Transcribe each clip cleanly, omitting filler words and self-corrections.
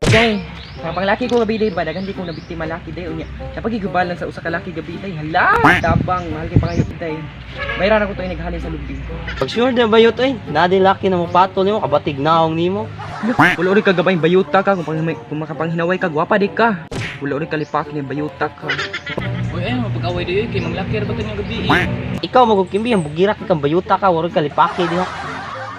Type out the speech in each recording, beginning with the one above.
Day, ang panglaki ko gabi day ba, daghan di ko nabiktima laki day unya. Sa pagigubalan sa usa ka laki gabi day, hala, tabang mahal kay pangayo day. Bayran ako to naghalin sa lubi. Pag sure na bayot ay, na di laki na mo patol nimo kabatig naong nimo. Wala ori ka gabay bayuta ka kung makapanghinaway ka gwapa di ka. Wala ori kalipak ni bayuta ka. Uy, ay, mapag-away dayo kay manglaki ra ba tanyang gabi eh. Ikaw magukimbi ang bugira kang bayuta ka, wala ka lipaki diha.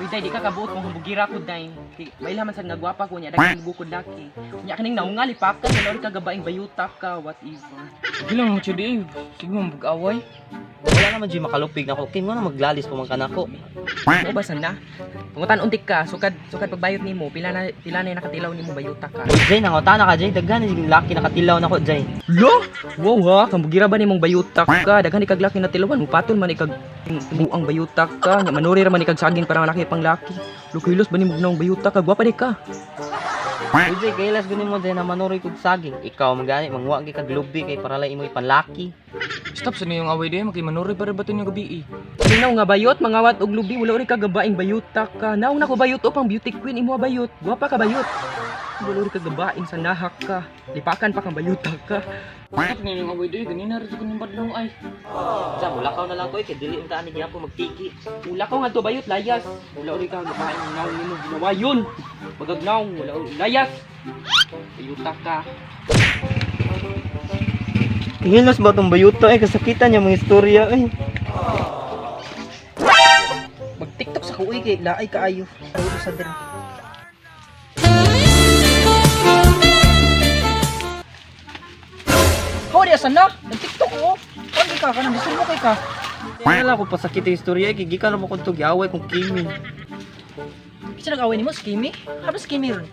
Uy day, di ka kabuot kung bugira ko day. Kay mailha man sad nga gwapa ko nya daghan bukod laki. Nya kaning naunga lipakan wala ori ka gabaing bayuta ka, whatever. Sige lang mo di eh. Sige mo mag-away. Wala naman jud makalupig nako. Kay mo na maglalis pa man kanako. Mo ba sana? Pangutan untik ka, sukad sukad pagbayot nimo, pila na yung nakatilaw nimo bayuta ka. Uy, Jay, nangutana ka, Jay. Daghan ni laki nakatilaw nako, Jay. Lo! Wow ha, kambugira ba nimong bayuta ka? Daghan ikag laki na tilawan, mupatol man ikag buang bayuta ka. Nya manuri ra man ikag saging para laki pang laki. Lukilos ba nimong naong bayuta ka? Gwapa di ka. Uy, Jay, kailas gani mo Jay na manuroy kog saging. Ikaw magani manguwa gi kag lubi kay para lang imoy panlaki. Stop sa niyong away dayo, makay manuroy para ba tanyang gabi eh. Naong nga bayot, mangawat og lubi, wala ori ka gabaing bayuta ka. Naong nako bayot o pang beauty queen imo bayot. Gwapa ka bayot. Wala ori ka gabaing sa nahak ka. Lipakan pa kang bayuta ka. Stop na niyong away dayo, ganina ra ko niyong badlong ay. Sa mulakaw na lang ko eh, kay dili unta ani gyapon magtiki. Wala ko nga to bayot layas. Wala ori ka gabaing naong nimo ginawa yun. Bagag naong wala ori layas. Bayuta ka. Hilos ba tong bayuta eh kasakitan niya mga istorya eh. Mag-TikTok sa kuy kay laay kaayo. Ay sa diri. Ho, di asa na? Nag-TikTok ko. Pagi ka kanang gusto mo kay ka. Wala lang ko pasakit ang istorya eh, kay gikan ra mo kong giaway kong Kimi. Kasi nag-away nimo si Kimi? Habas Kimi ron.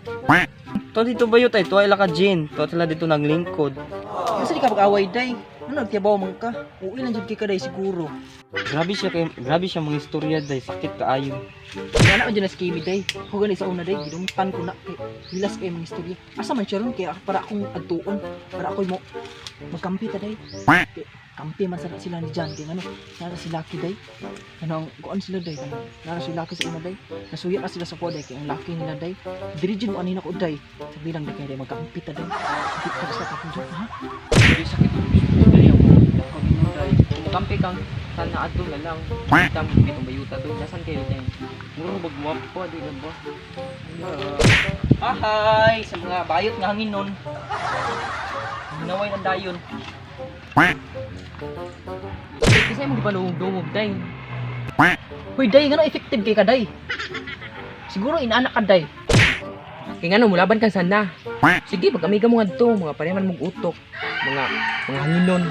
To dito bayot ay tuwa ila ka Jane, tuwa sila dito naglingkod. Kasi di ka pag-away day. Ano nagtiyabaw man ka? Uwi lang jud kay ka day siguro. Grabe siya kay grabe siya mga istorya day, sakit kaayo. Wala na jud na si Kimi day. Ko gani sa una day gidumtan ko na kay hilas kay mga istorya. Asa man siya ron kay para akong adtuon, para ako mo magkampi ta day. Kay kampi man sana sila ni John kay ngano nara si Lucky day. Ano ang kuan sila day kanang nara si Lucky sa una day. Nasuya na sila sa kuha day kay ang Lucky nila day. Diri jud mo ani nako day. Sabi lang day kay day magkampi ta day. Di ta sa akong joke ha. Dili sakit ang gusto dali ako. Kami day. Kampi kang sana adto na lang. Kita mo bitong bayuta to. Nasan kayo day? Muro bag gwapa di na ba? Ahay sa mga bayot nga hangin nun. Ginaway ng dayon. Kasi mo gipaluog-duog day. Hoy day ngano effective kay ka day. Siguro inaanak ka day. Kay ngano mulaban kang sana. Sige, pag-amiga mo ngadto, mga pareman mong utok, mga mga hanginon.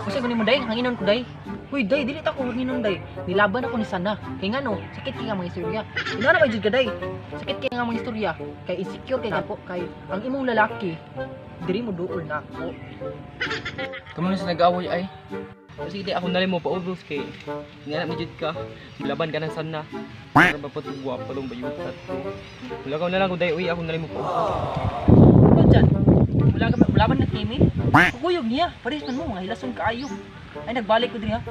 Kasi kunin mo day, hanginon ko day. Hoy day, dili ta ko hanginon day. Nilaban ako ni Sana. Kay ngano, sakit kay nga mga istorya. Inana ba jud ka day? Sakit kay nga mga istorya. Kay insecure kay ka po kay ang imong lalaki diri mo duol na ako. Kamo na sa nag-away ay. Sige, di ako nalay mo paubos kay nga na jud ka. Mulaban ka ng sana. Para ba patong gwapa tong bayuta to. Wala ka na lang kung day uy ako nalay mo paubos. Ano dyan? Wala ka wala man na Kimi? Kukuyog niya. Parehas man mo mga hilason kaayo. Ay nagbalik ko diri ha.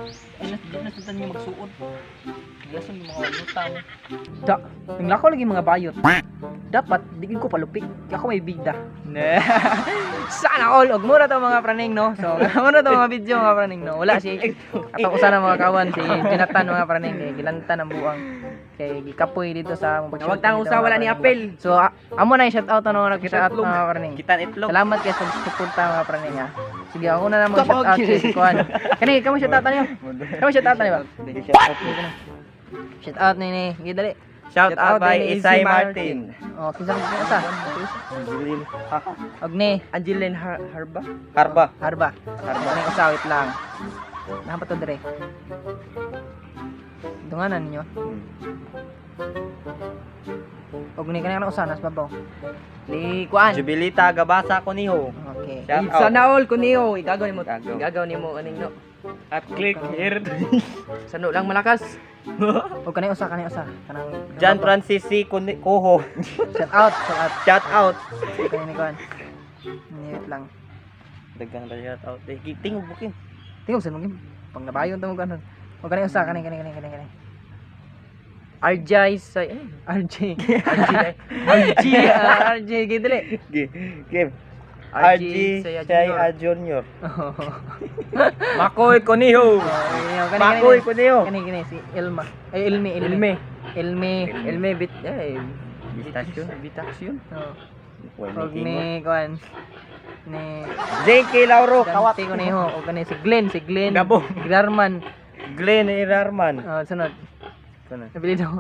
Ay nas di na sultan niyo magsuod. Hilason yung mga yuta mo. Da, nanglakaw lagi mga bayot. Dapat di ko palupik. Kaya ako may bida. Sana all og mura to mga praning no. So mura to mga video mga praning no. Wala si atong usa na mga kawan si Jonathan mga praning kay gilantan ang buang kay gikapoy dito sa among pag-shoot Tawag tang dito, usa mga wala ni praning. apel. So amo na yung shout out ano nag-shout out mga praning. Kitan itlog. Salamat kay sa suporta mga praning ha. Sige, ako na naman shout out si Kuan. Kani kamo shout out niyo. Kamo shout out niyo ba? Shout out ni ni. Sige dali. Shout out by ni Isay Izzy Martin. Oh, kinsa kinsa? Og ni Angeline Harba. Harba. Harba. Harba. Kani usa wait lang. Nahan pa to dire. Dunganan ninyo. Og ni kani usa nas babaw. Ni Kuan. Jubilita Gabasa Kuniho. Okay. Shout out. Sana all kuniyo igagaw nimo. Igagaw. Igagaw nimo aning no. At click here. Sano lang malakas. Og kani usa kani usa. Kanang John Francis C. Coho. Shout out, shout out. Shout out. Kani ni Kuan. Ni wait lang. Daghang ra shout out. Eh, tingog bukin. Tingog sa mong pang nabayon ta mo kanon. O kani usa kani kani kani kani kani. RJ sa eh, RJ. RJ RJ RJ gidali. Game. RJ Saya Saya Junior. Junior. Makoy Coniho. Makoy Coniho. Kani kani si Elma. Ay Elmi, Elmi. Elme. Elmi. Elme bit eh Bistasyon. Bitaksyon. Oh. Og ni kuan ni JK Lauro. Kawat. Dante Conejo og kani si Glenn, si Glenn. Gabo. Glarman. Glenn Irarman. Oh, sunod. Kuna. Nabili daw.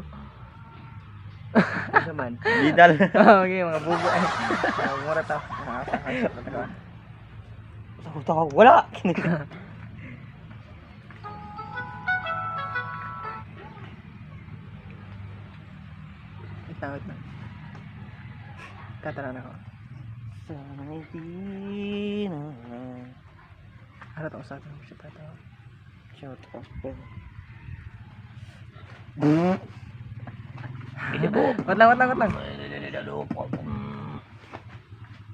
Asa man? Vidal. Okay, mga bubo ay. Ah, mura ta. Takot ako. Wala. Wait lang, wait lang. Katara na ako. Sana'y di na. Ano to sa atin? Shit, tayo. Shout out po. Wait lang, wait lang, wait lang.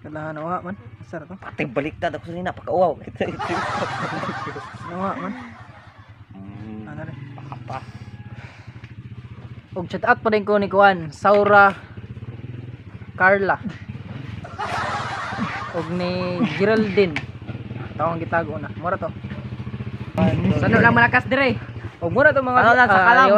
Wait lang, nawa man. Sara to. Patay baliktad ako sa nina. Pakauaw. Nawa man. Ano rin. Papa. Og shout out pa rin ko ni Kuan, Saura Carla. Og ni Geraldine. Tawang gitago na. Mura to. Sano lang malakas dire. Og mura to mga Ano lang, sa kalam.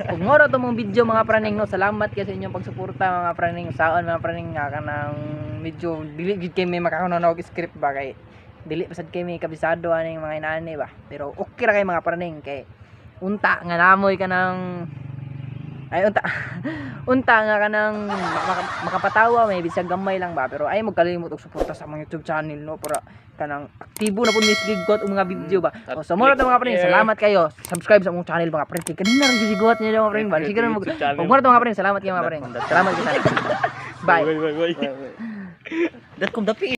Og mura to mga video mga praning no. Salamat kay sa inyong pagsuporta mga praning saon mga praning nga kanang medyo dili gid kay may makakuno og script ba kay dili pa sad kay may kabisado aning mga inaani ba. Pero okay ra kay mga praning kay unta nga namoy kanang ay unta unta nga kanang makapatawa may bisag gamay lang ba, pero ay magkalimot og suporta sa mga YouTube channel no, para kanang aktibo na pud mi siggot og mga video ba. O so mura to mga pre, salamat kayo. Subscribe sa among channel mga pre. Kay kanina rin siguat niyo mga pre ba. Sige rin mag og mura to mga pre, salamat kayo mga pre. Salamat kita. Bye. Dot com dapi.